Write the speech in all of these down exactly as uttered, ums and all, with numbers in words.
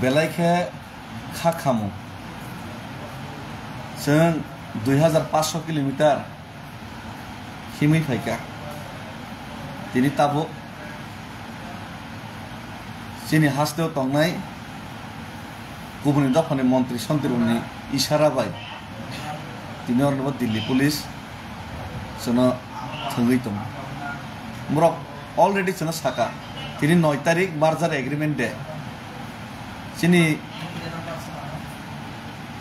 Belai khe kha khamung. Chwng dui hazar paanch sho kilometer himwi phaikha. Tini tabuk chini hasteo tongnai kubuni dophani montri sontriboni isara bai tini oroni bo Delhi police chwngno thwngwi tongo. Borok already chwngno saka, tini noi tarik merger agreement de. Chini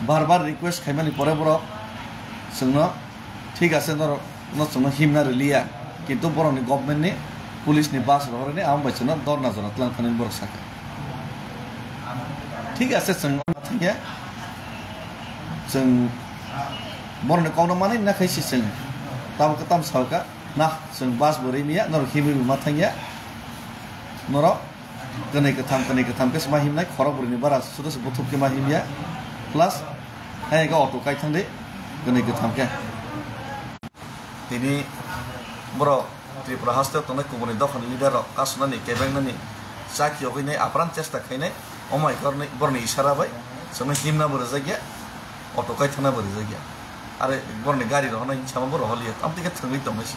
bar bar request khaimani pore borok chwngno, thik ase, norok no chwngno himna rwliya, kintu borokni government ni, police ni bus rohorni, amo bai chwngno dorna jora twlang thani borok saka. Thik ase, chwng thangya, chwng borokni kokno manwi nakhai si chwng tamo kwtam salka na, chwng bus bo rimiya, norok himwi bo ma thangya, norok kwnwi kwtham, kwnwi kwtham khe ma himnai, khorok bwrwini bara sudo se buthuk khe ma himya, plus hai khe auto kai thangdi kwnwi kwtham khe. Tini borok Tripura haste tongnai kubuni dophani leader rok kasunani, kebengnani, chaki yogwinai apran chesta khainai, omo hai korni borni isara bai chwngno himna bo rwjakya, auto kai thangna bo rwjakya, are borni gari rohornai hinwi sama bo rohorliya, tamtwi khe thwngwi tongmani se.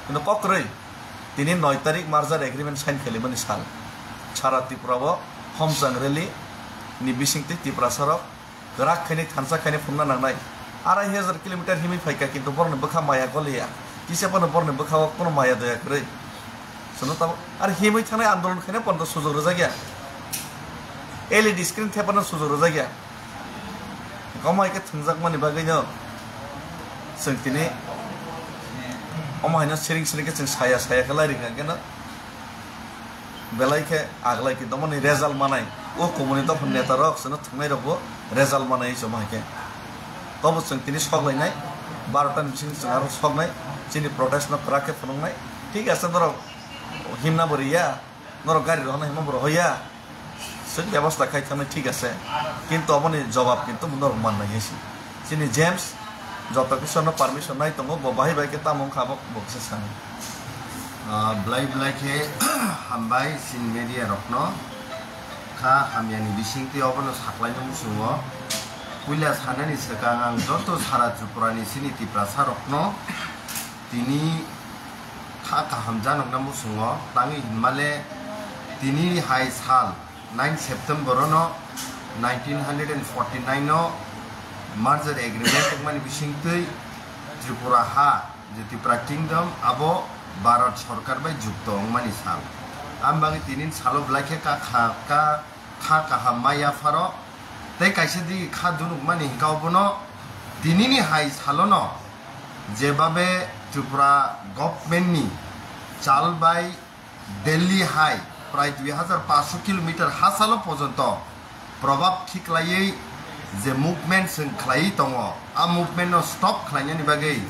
Kintu kokrwi tini noi tarik merger agreement sign khalimani sal, sara Tripura o homchang rally ni bisingtwi Tiprasa rok kwrak khainwi thansa khainwi phunukna nangnai. Arai hajar kilometer himwi phaikha, kintu borokni bwkha maya goliya. Kisa phano borokni bwkhao kono maya doya kwrwi. Chwngno tabuk, are himwi thangnai andolon khaina pono sujok rwjakya. L E D screen thepano sujok rwjakya. Omo hai khe thwngjakmani bagwino chwng tini omo haino siring siring khe chwng saya saya khe lai rwkha khe no. Belai khe aglai khe tongmani result manai, o kubuni dophani neta rok chwngno thwngnairokbo result manai chwng hai khe. Tobo chwng tini sok lainai, barota ni bising chwng aro soknai, chini protest no kwrak khe phunuknai. Thik ase, norok himna bo riya, norok gari rohorna himna bo rohoya, chwng bebosta khai thangnai, thik ase, kintu oboni jobab kintu norok mannai hai se. Chini James joto kisa no permission nai tongo, bo bahai bai khe tamo wngkha bo, bo kisa sani. Ah, belai belai khe hambai chini media rokno kha hamyani bisingtwi obono saklaina muchungo. Puila sanani swkang ang joto sara Tripura ni chini Tiprasa rokno tini kha kaham janokna muchungo, tangwi hinmale tini hai sal nine September no nineteen hundred and forty nine no merger agreement wngmani bisingtwi Tripura ha, je Tripura Kingdom, abo Bharat Sarkar bai jukto wngmani sal. Ang bagwi tini salo belai khe ka kha, ka, kha kaham mai yapharo tei kaisa digi kha dunukmani hwnkha obono tinini hai salono jebabe Tripura government ni chal bai Delhi hai prai dui hazar paanch sho kilometer hachalo porjonto probab khiklaiwi je movement chwng khlaiwi tongo, a movement no stop khlainani bagwi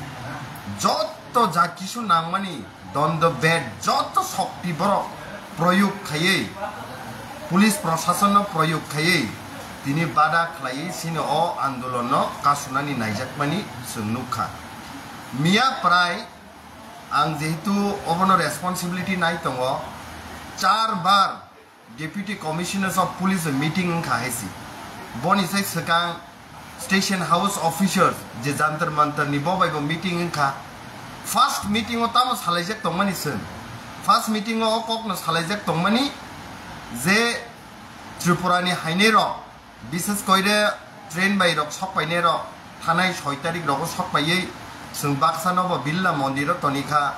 joto ja kisu nangmani dondo bed joto shokti borok proyog khaiwi, police proshasonno proyog khaiwi tini bada khlaiwi chini o andolonno kasunani naijakmani chwng nukha. Miya prai ang jehetu obono responsibility nai tongo, char bar Deputy Commissioners of Police meeting wngkha hai se. Boni sai swkang Station House officers je Jantar Mantar ni bo bai bo meeting wngkha. First meeting o tamo salaijak tongmani chwng. First meeting o o kokno salaijak tongmani je Tripura ni hainai rok, bises koire train bai rok sok painai rok, thanai soi tarik rogo sok paiwi chwng baksa no bo Birla Mondir o tonikha,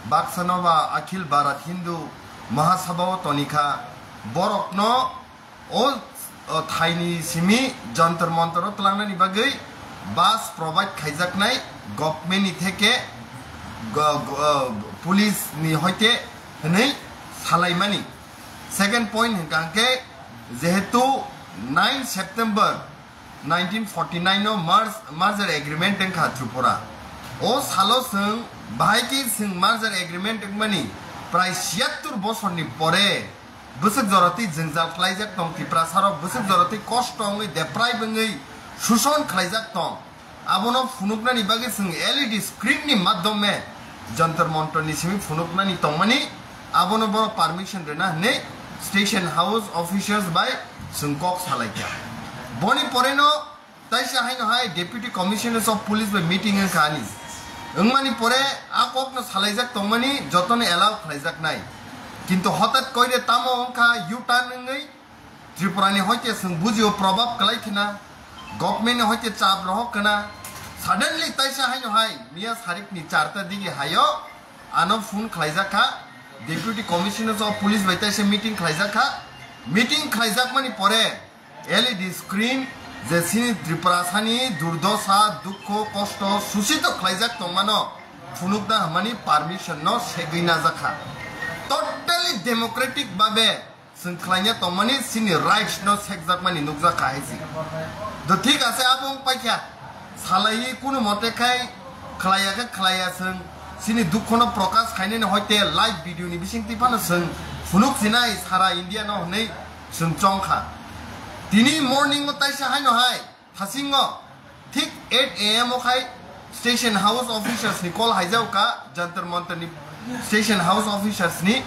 baksa no ba Akhil Bharat Hindu Mahasabha o tonikha, borok no O, o thaini simi Jantar Mantar o twlangnani bagwi bus provide khaijaknai government ni theke go-, go-, o, police ni hoite hwnwi salaimani. Second point hwnkha hwnkhe jehetu nine September nineteen forty nine no merge-, merger agreement wngkha Tripura. O salo chwng bahai khe chwng merger agreement wngmani prai siyattor bosorni pore bwswk jorotwi jwngjal khlaijak tong, Tiprasarok bwswk jorotwi kosto wngwi, deprive wngwi, suson khlaijak tong. Abono phunuknani bagwi chwng L E D screen ni madhyome Jantar Mantar ni simi phunuknani tongmani, abono borok permission rwna hwnwi Station House officials bai chwng kok salaikha. Boni poreno taisa haino hai Deputy Commissioner of Police bai meeting wngkha ani. Wngmani pore a kokno salaijak tongmani jotono allow khlaijaknai. Kintu hotat koire tamo wngkha U-turn wngwi Tripurani hoite chwng bujio probab kwlai khna, governmentni hoite chap rohok khna. Suddenly taisa haino hai miya sarikni charta digi hayo ano phone khlaijak kha, Deputy Commissioner of Police bai taisa meeting khlaijak kha. Meeting khlaijakmani pore L E D screen je chini Tripurasani durdosa, dukho, kosto, susito khlaijak tongmano phunukna hwnmani permission no segwi najak kha. Totally democratic babe chwng khlaina tongmani chini rights no sekjakmani nukjak kha hai si. Do thik ase, abo wng paikha. Salaiwi kunu mote khai khlaiya khe khlaiya chwng chini dukhono prokash khainani hoite live video ni bisingtwi phano chwng phunuk sinai sara India no hwnwi chwng chong kha. Tini morning o taisa haino hai thasingo thik eight A M o khai Station House officers ni call haijao kha, Jantar Mantar ni Station House officers ni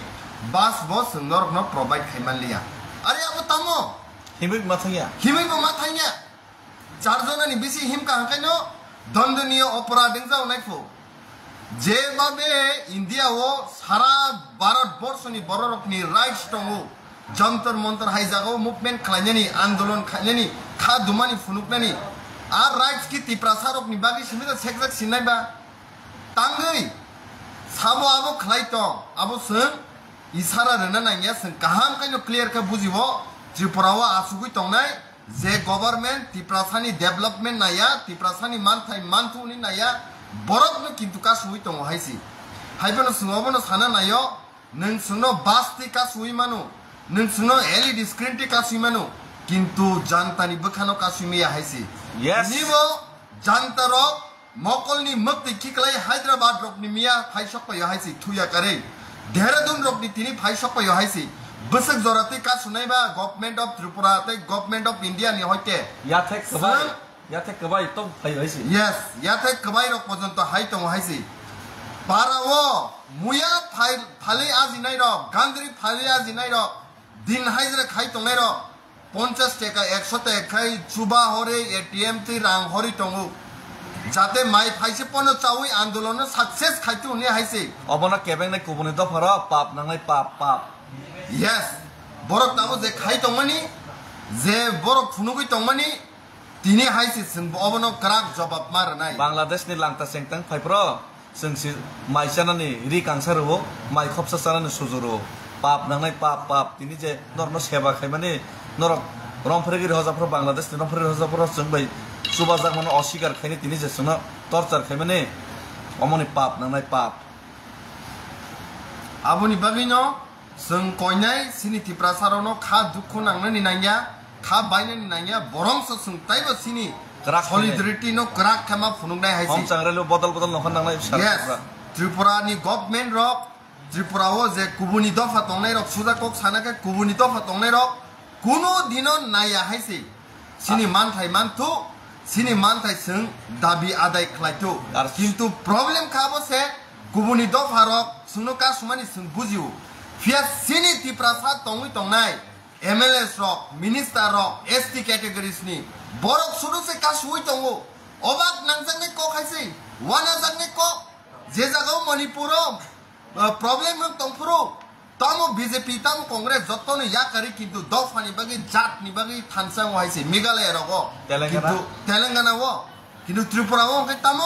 bus bo chwng norok no provide khai man liya. Are abo tamo? Himwi ma thangya. Himwi bo ma thangya. Char jona ni bisi himkha hwnkhaino dandaniya oporad wngjao naikho. Jebabe India o sara Bharat borso ni bororok ni rights tongo, Jantar Mantar hai jagao movement khlainani, andolon khlainani, kha dumani phunuknani, a rights ki Tiprasa rokni bagwi simi da sekjak sinai ba? Tangwi sabo abo khlai tong, abo chwng isara rwna nangya, chwng kaham khaino clear khe bujibo, Tripura o asugwi tongnai je government Tiprasani development naya, Tiprasani manthai manthuni naya, borokno kintu kasugwi tongo hai si. Hai phano chwng obono sana naio, nwng chwngno bus twi kasugwi mano, nwng chwngno L E D screen twi kasugwi mano, kintu jantani bwkhano kasugwi maya hai si. Yes. Nibo jantarok mokolni mwktwi khiklai Hyderabad rokni miya phai sok paio hai si thuya karwi. Dehradun rokni tini phai sok paio hai si. Bwswk jora twi kasunai ba Government of Tripura tei Government of India ni hoite. Yathek kwbai, Sir? Yathek kwbai tong phai hai si. Yes, yathek kwbai rok pojonto hai tongo hai si. Para o muya phai-, phalwi ajinai rok, gandri phalwi ajinai rok, din hajra khai tongnai rok, ponchas teka, ekso teka khai chuba hori, A T M twi rang hori tongo. Jate mai phaise pono chawi andolon no success khai tu hwnwi hai se. Obono kebengnai kubuni dopha rok pap nangnai pap, pap. Yes. Borok tamo je khai tongmani, je borok phunugwi tongmani, tini hai se chwng bo obono kwrak jobab ma rwnai. Bangladesh ni langta chengtang phai phro. Chwng si mai chanani ri kangsa rwo, mai khopsa chanani suju rwo. Pap nangnai pap, pap. Tini je norokno seba khaimani, norok romphregiri hojaphro, Bangladesh ni romphregiri hojaphro chwng bai chubajak mano, osikar khaini tini je chwngno torture khaimani, omoni pap nangnai pap. Aboni bagwino chwng koinai chini Tiprasa rokno kha dukhu nangnani nangya, kha bainani nangya, borongso chwng taibo chini kwrak khainai. Solidarity no kwrak khe ma phunuknai hai se. Hom changrelo bodol bodol nokha nangnai sar. Yes. Tripura. Tripura ni government rok, Tripura o je kubuni dopha tongnai rok, suja kok sana khe kubuni dopha tongnai rok kuno dino naya hai se. Chini manthai manthu, chini manthai chwng dabi adai khlai tu. Ar kintu problem kha bo se kubuni dopha rok chwngno kasumani chwng bujio. Phiya chini Tiprasa tongwi tongnai M L As rok, minister rok, S T categories ni borok sudu se kasui tongo. Obak nangjaknai kok hai se, wanajaknai kok. Je jagao Manipur o, uh, problem wng tongphuru, tamo B J P, tamo Congress, jottoni yakari, kintu dophani bagwi, jatni bagwi thansa wng hai se Meghalaya rogo. Telangana? Kintu Telangana o, kintu Tripura o hwnkhe tamo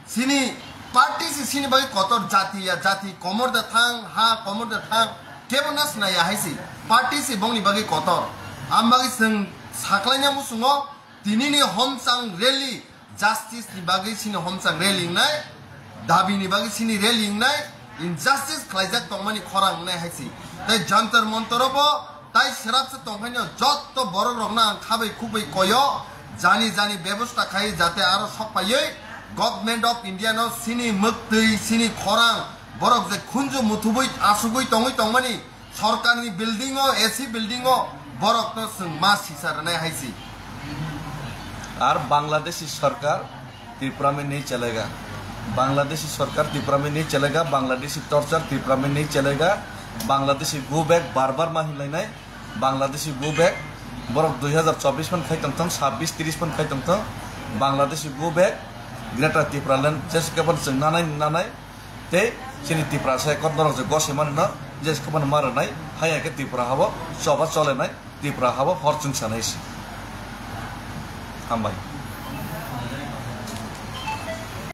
chini party se chini bagwi kotor, jati ya jati, komor da thang, ha komor da thang, kebo nasna ya hai se. Party se bongni bagwi kotor. Am bagwi chwng saklaina muchungo, tinini homchang rally, justice ni bagwi chini homchang rally wngnai, dabi ni bagwi chini rally wngnai, injustice khlaijak tongmani khorang wngnai hai se. Tai Jantar Mantar o bo tai srapsa tongkhaino jotto borok rokno ang khabai khukbai koyo, jani jani bebosta khai jate aro sok paiwi Government of India no chini mwktwi, chini khorang, borok je khunju muthubui asugui tongwi tongmani, Sorkarni building o, A C building o borokno chwng ma sisa rwnai hai se. Ar Bangladeshi sorkar Tripura mein nahi chalega. Bangladeshi sorkar Tripura mein nahi chalega, Bangladeshi torture Tripura mein nahi chalega, Bangladeshi go back bar bar ma hinlainai, Bangladeshi go back. Borok dui hazar chobbish phan khai tongthong, sabbish, trish phan khai tongthong, Bangladeshi go back, Greater Tipraland jese khe phano chwng nanai nanai, tei chini Tiprasa ekot norok je gose mano no jese khe phano ma rwnai, haya khe Tripura habo choba cholenai, Tripura habo hor chwngsanai se. Hambai.